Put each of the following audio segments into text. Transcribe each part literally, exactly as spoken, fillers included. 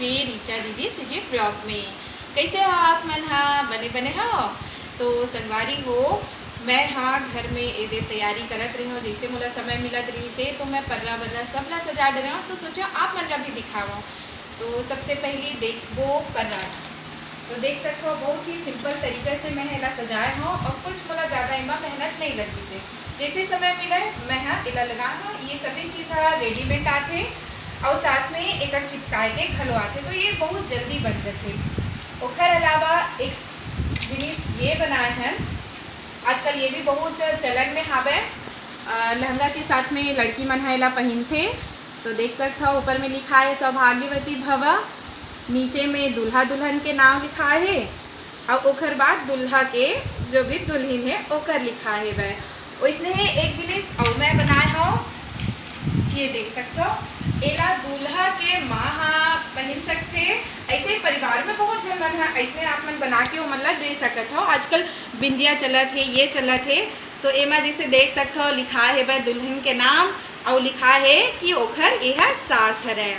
जी, ऋचा दीदी CG vlog में। कइसे हो आप मन ह? बने बने हो? तो संगवारी हो, मैं ह घर में एदे तैयारी करत रहे हूँ, जइसे मोला समय मिलत रहिस हे तो मैं पर्रा वर्रा सब ला सजा डरे हूँ। तो सोचा आप मन ला भी दिखावं। तो सबसे पहली देखबो पर्रा। तो देख सकत हो, बहुत ही simple तरीका से मैं एला सजाए हूँ और कुछ मोला ज़्यादा एमा मेहनत नहीं लगिस हे। जइसे समय मिले मैं ह एला लगाए हूँ। ये सभी चीज़ ह readymade आथे और साथ में एकर चिपकाए के घलो आथे, तो ये बहुत जल्दी बन जाथे। ओखर अलावा एक जिनिस ये बनाए हन, आजकल ये भी बहुत चलन में हावय, अ, लहंगा के साथ में लड़की मन ह एला पहिनथे। तो देख सकत हो, ऊपर में लिखा है सौभाग्यवती भव, नीचे में दूल्हा दुल्हन के नाम लिखा है और ओखर बाद दूल्हा के जो भी दुल्हिन है ओकर लिखा है वह। वैसने ही एक जिनिस अउ मैं बनाए हव, ये देख सकत हो, एला दूल्हा के माँ ह पहिन सकथे। ऐसे परिवार में बहुत झन मन ह ऐसने आप मन बना के ओमन ला दे सकत हो। आजकल बिंदिया चलत हे, ये चलत हे, तो एमा जैसे देख सकत हो लिखा हे वह दुल्हन के नाम अउ लिखा हे कि ओखर एहा सास हरय।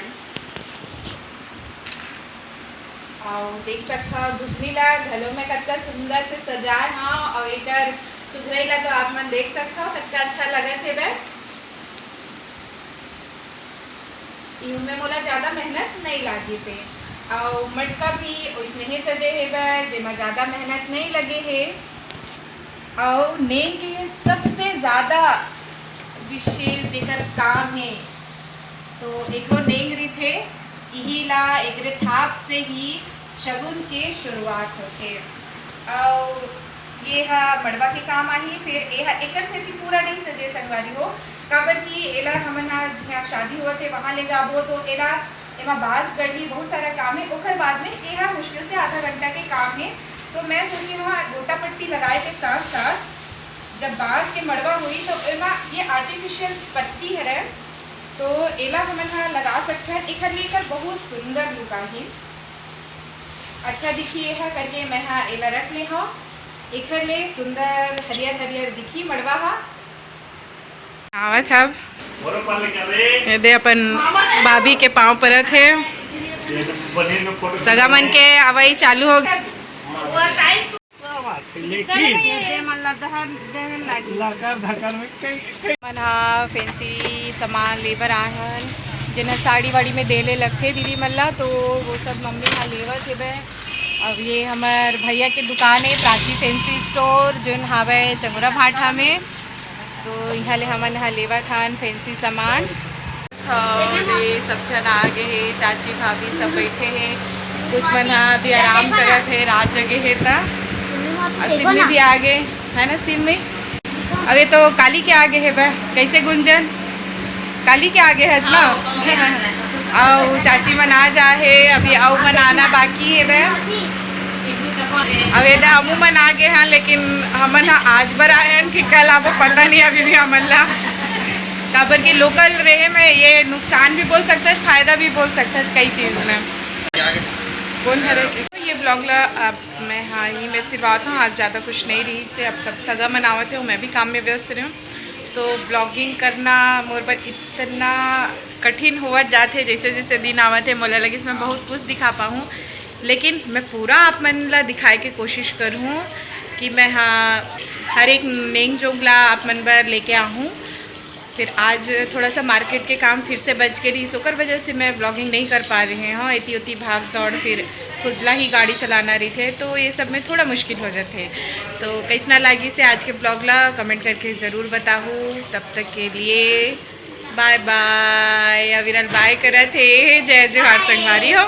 अउ देख सकत हो धुकनी ला घलो मैं कतका सुंदर से सजाए हव अउ एकर सुघरई ला तो आप मन देख सकत हो कतका अच्छा लगत हेवय। इहू में मोला ज्यादा मेहनत नइ लागिस हे। अउ मटका भी ओइसने ही सजे हेवय, जेमा ज्यादा मेहनत नइ लगे हे। अउ नेंग के सबसे ज्यादा विशेष जेकर काम हे, तो एकरो नेंग रहिथे, इही ला एकरे थाप से ही शगुन के शुरुआत होथे। अउ ये ह मड़वा के काम आही। फिर ये ह एकर सेती पूरा नइ सजे संगवारी हो, काबर कि एला हमन ह जिहाँ शादी होवत हे, वहाँ ले जाबो, तो एला, एमा बांस गढ़ी, बहुत सारा काम हे। ओकर बाद में ये ह मुश्किल से आधा घंटा के काम हे। तो मैं सोचे हव गोटा पट्टी लगाए के साथ साथ जब बांस के मड़वा होही, तो एमा ये artificial पत्ती हरय, तो एला हमन ह लगा सकथन। एखर ले एखर बहुत सुंदर look आही, अच्छा दिखी ये ह करके मैं ह एला रख ले हव। एखर ले सुंदर हरियर हरियर दिखी मड़वा ह। आवत हव। ये दे अपन भाभी के पाँव परत हे। सगा मन के अवई चालू हो गे। लकर धकर में कई, कई मन ह फैंसी सामान ले बर आए हन, जेन ह साड़ी वाड़ी में दे ले लगथे दीदी मन ला, तो वो सब मम्मी ह लेवत हेबे। अब ये हमर भैया के दुकान हे प्राची फैंसी स्टोर, जोन हावय चंगोरा भाठा में। तो इहाँ ले हमन ह लेवत हन फैंसी सामान। अउ ये सब झन आ गे हे, चाची भाभी सब बैठे हे, कुछ मन ह अभी आराम करत हे, रात जगे हे त। अउ सिमी भी आ गे हे ना सिमी। अउ ये तो काली के आ गे हे बे, कैसे गुंजन? काली के आ गे हस ना? अउ चाची मन आ जा हे, अभी अउ मन आना बाकी हे बे। अब एदे हमू मन आ गे हन, लेकिन हमन ह आज बर आए हन कि कल आबो, पता नहीं अभी भी हमन ला। काबर कि local रहे में ये नुकसान भी बोल सकत हस, फायदा भी बोल सकत हस कई चीज में। कौन हरे के? ये vlog ला अब मैं, हाँ, यही मैं सिरवात हूँ। आज ज़्यादा कुछ नहीं रही से, अब सब सगा मन आवत हे, मैं भी काम में व्यस्त रही हूँ, तो vlogging करना मोर बर इतना कठिन होवत जात हे। जैसे जैसे दिन आवत हे, मोला लगिस मैं बहुत कुछ दिखा पाहूँ, लेकिन मैं पूरा आप मन ला दिखाए के कोशिश करहूँ कि मैं, हाँ, हर एक नेंग जोग ला आप मन बर लेके आहूँ। फिर आज थोड़ा सा market के काम फिर से बच के रहिस, ओकर वजह से मैं vlogging नहीं कर पा रहे हूँ। एती ओती भाग दौड़, फिर खुद ला ही गाड़ी चलाना रहिथे, तो ये सब में थोड़ा मुश्किल हो जाथे। तो कैसना लागिस हे आज के vlog ला, comment करके ज़रूर बताहू। तब तक के लिए bye bye। अविरल bye करत हे, जय जोहार संगवारी हो।